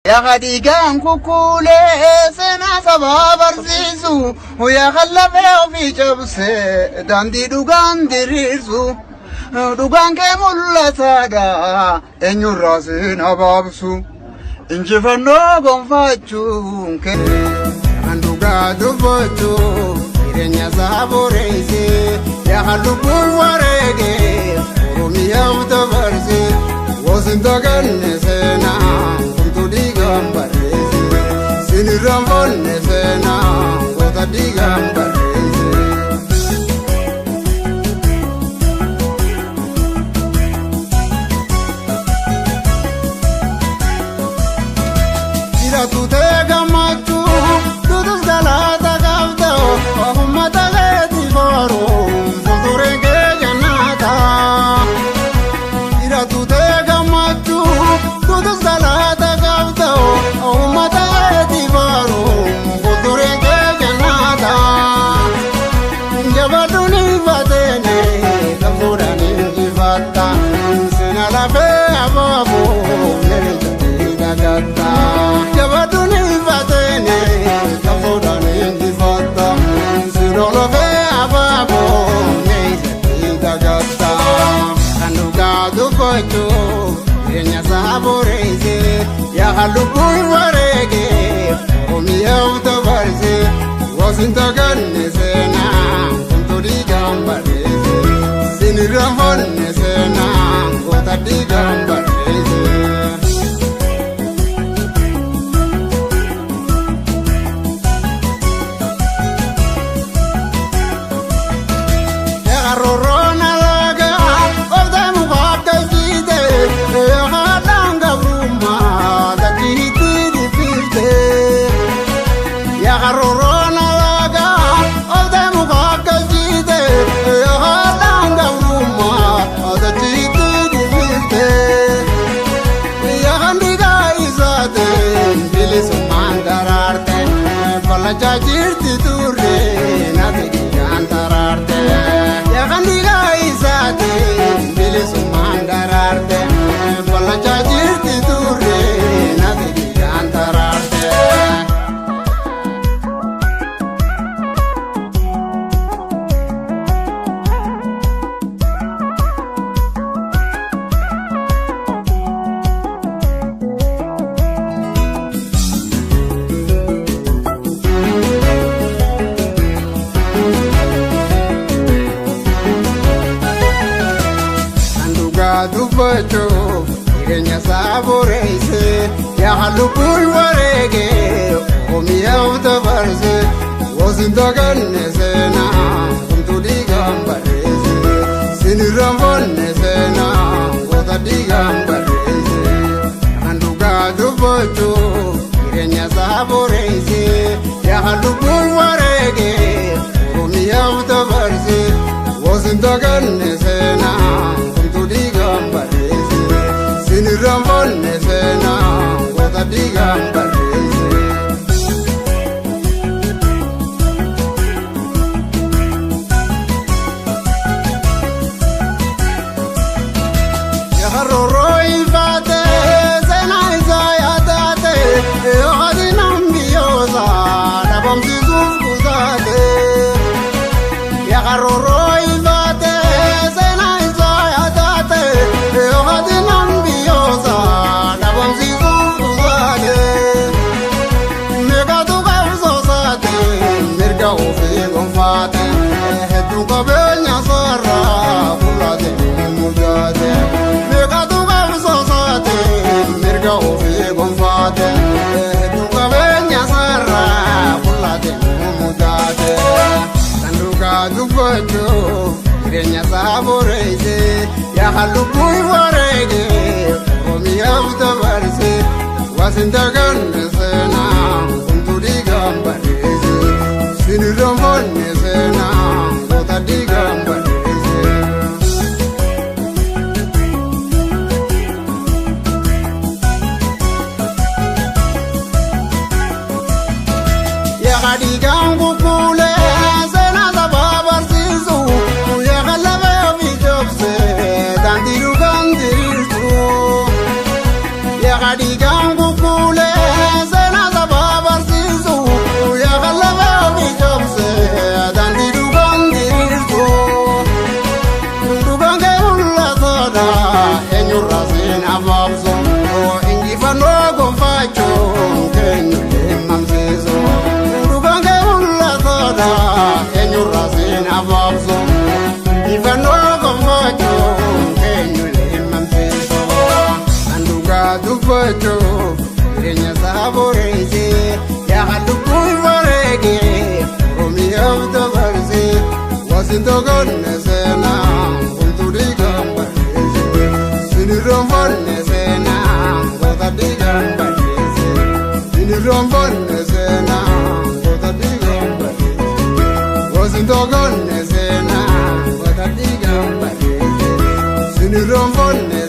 Yaa dhiigaan kukkuulee seenaa sabaa barsiisu, yaa kan lafee ofii cabsee daandii dhugaan diriirsu, dhugaan kee mul'ataadha eenyurraa siin abaabsu, injifannoo gonfachuun kee. Kan dhugaa dubbachuu jireenya isaa boreessee, yaa lubbuun wareegee Oromiyaaf dabarsee, wosin daganne seenaa kumtuu dhiigaan barreesse, sinirraan fonne seenaa goota dhiigaan barreesse. Jiraatu ta'e gammachuu duutus galata qabda, uummata keetii faaruun fuuldureen kee jannaata. Jiraatu ta'e gammachuu duutus galata qabda, uummata keetii faaruun fuuldureen kee jannaata. Jabaadhuun ifateene qabsuudhaan injifatta, sina lafee abaaboo leenca dagatta. Jabaadhuun ifateene qabsuudhaan injifatta, sina lafee abaaboo leenca dagatta. Kan dhugaa dubbachuu jireenya isaa boreessee, yaa lubbuun wareegee Oromiyaaf dabarsee, wasin daganne seenaa kumtuu dhiigaan barreesse, sinirraan fonne seenaa goota dhiigaan barreesse. Roorroon alagaa oobdee muka galchite, haadhaan gabrummaa dachiitti dhiphifte. Roorroon alagaa oobdee muka galchite, haadhaan gabrummaa dachiitti dhiphifte. Yaandigaa isaatiin bilisummaan daraarte, balachaa jirti turre nati dhiigaan taraarte. Yaandigaa isaatiin bilisummaan daraarte, balachaa jirti turre nati dhiigaan taraarte. Kan dhugaa dubbachuuf jireenya isaa boreessee, yaa lubbuun wareegee Oromiyaaf dabarsee, wasin daganne seenaa kumtuu dhiigaan barreesse, sinirraan fonne seenaa goota dhiigaan barreesse. Kan dhugaa dubbachuuf jireenya isaa boreessee, yaa lubbuun wareegee Oromiyaaf dabarsee, wasin daganne seenaa kumtuu dhiigaan barreesse, sinirraan fonne seenaa goota dhiigaan barreesse. Roorroo ifaate seenaa isaa yaadate, yooti nambiyoosa dhabamsiisuuf kusaate. Roorroo ifaate seenaa isaa yaadate, yooti nambiyoosa dhabamsiisuuf kusaate. Meeqatu qabsoosaate mirga ofii gonfaate, hedduu qabeenya sarara fuulaate mujaate. Meeqatu qabsoosaate mirga ofii gonfaate, hedduu qabeenya sarara fuulaate mujaate. Kan dhugaa dubbachuuf jireenya isaa boreessee, yaa lubbuun wareegee Oromiyaaf dabarsee, wasin daganne seenaa kumtuu dhiigaan barreesse, sinirraan fonne seenaa goota dhiigaan barreesse. Yaa dhiigaan kukkuulee seenaa sabaa barsiisu, yaa lafee ofii cabsee daandii dhugaan diriirsu. Yaa dhiigaan kukkuulee Gonfachuun keenyu deemamsiisu. Dhugaan kee mul'ataadha eenyurraa siin abaabsu. Injifannoo gonfachuun keenyu deemamsiisu. Kan dhugaa dubbachuuf jireenya isaa boreessee, yaa lubbuun bareegee Oromiyaaf dabarsee, wasin togonne seenaa homtuu dhiigaan barreesse. Sinirroonfanne seenaa goota dhiigaan barreesse. Sinirroonfanne seenaa goota dhiigaan barreesse. Wasin togonne seenaa goota dhiigaan barreesse. Sinirroonfanne.